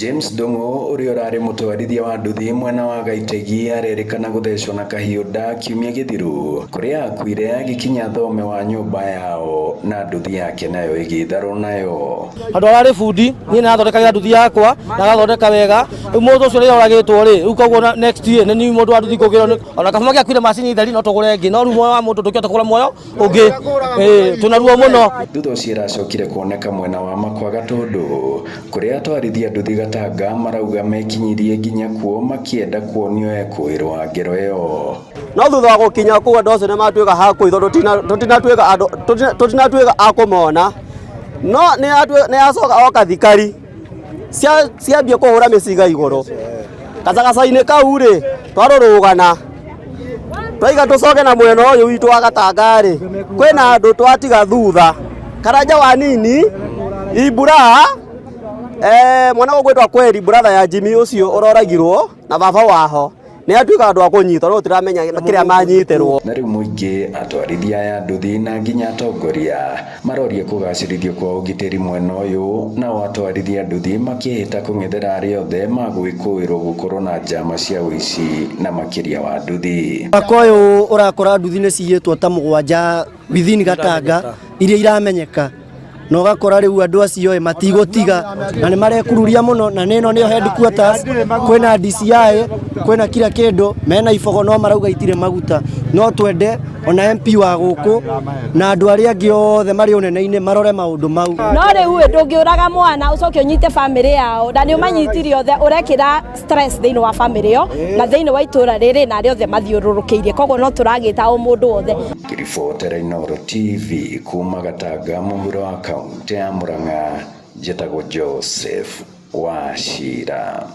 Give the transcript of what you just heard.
James Ndung'u ũrĩa ũrarĩ mũtwarithia wa nduthi mwena wa Gaitegi arerĩkana gũthecwo na kahiũ nda kiumia gĩthiru kũrĩa akuire agĩkinya thome wa nyũmba yao na nduthi yake nayo ĩgĩtharwo nayo. Andũ ararĩ bundi, niĩ nĩrathondekagĩra nduthi yakwa na agathondeka wega. Rĩu mũndũ ũcio rĩrĩa oragĩtwo rĩ, rĩu koguo next year nĩ niĩ mũndũ wa nduthi ngũgĩrwo. Ona kaba mangĩakuire macini theri no tũgũre ĩngĩ, no rĩu muoyo wa mũndũ ndũngĩhota kũgũra muoyo ũngĩ. Ĩĩ twĩna ruo mũno. Thutha ũcio ĩracokire kuoneka mwena wa Makwa Gatũndũ kũrĩa atwarithia nduthi Gatanga marauga mekinyirie nginya kuo makĩenda kuonio ekũĩrwo a ngero ĩyo. No thutha wa gũkinya kũu, andũ acio nĩ matuĩka hakũithwo, tũtinatuĩka andũ, tũtinatuĩka a kũmona, no nĩ acoka oka thikari ciambia kũhũra mĩcinga igũrũ gacagaca-inĩ kau rĩ, twarũrũgana twaiga tũcoke na mwena ũyũ witũ wa Gatanga rĩ, kwĩna andũ twatiga thutha, Karanja wa nini Ibura, mwana ũgwĩtwo Kweri, brother ya Jimmy ũcio ũroragirwo na baba waho, nĩ atuĩka andũ a kũnyitwo, no tũtiramenya kĩrĩa manyitĩrwo. Na rĩu mũingĩ, atwarithia aya nduthi na nginya atongoria maroria kũgacĩrithio kwa ũgitĩri mwena ũyũ, nao atwarithia nduthi makĩhĩta kũng'ethera arĩa othe magwĩkũĩrwo gũkorwo na njama cia ũici na makĩria wa nduthi. Mwaka ũyũ ũrakora nduthi nĩ ciyĩtwo ta 7 within Gatanga iria iramenyeka, na ũgakora rĩu andũ acio ĩ matigũtiga na nĩ marekururia mũno, na nĩ ĩno nĩyo headquarters, kwĩna DCI, kwĩna kila kĩndũ, mena ibogo no marauga itirĩ maguta. No twende ona MP wa gũkũ na andũ arĩa angĩ othe marĩ ũnene-inĩ marore maũndũ mau. No rĩu ĩ, ndũngĩũraga mwana ũcoke ũnyite bamĩrĩ yao, na nĩ ũmanyitire othe, ũrekĩra stress thĩinĩ wa bamĩrĩ ĩyo na thĩinĩ wa itũra rĩrĩ na arĩa othe mathiũrũrũkĩirie. Koguo no tũragĩta o mũndũ wothe. Ngĩribotera Inooro TV kuma Gatanga mũhuro wa kaũntĩ ya Murang'a, njĩtagwo Joseph Wachira.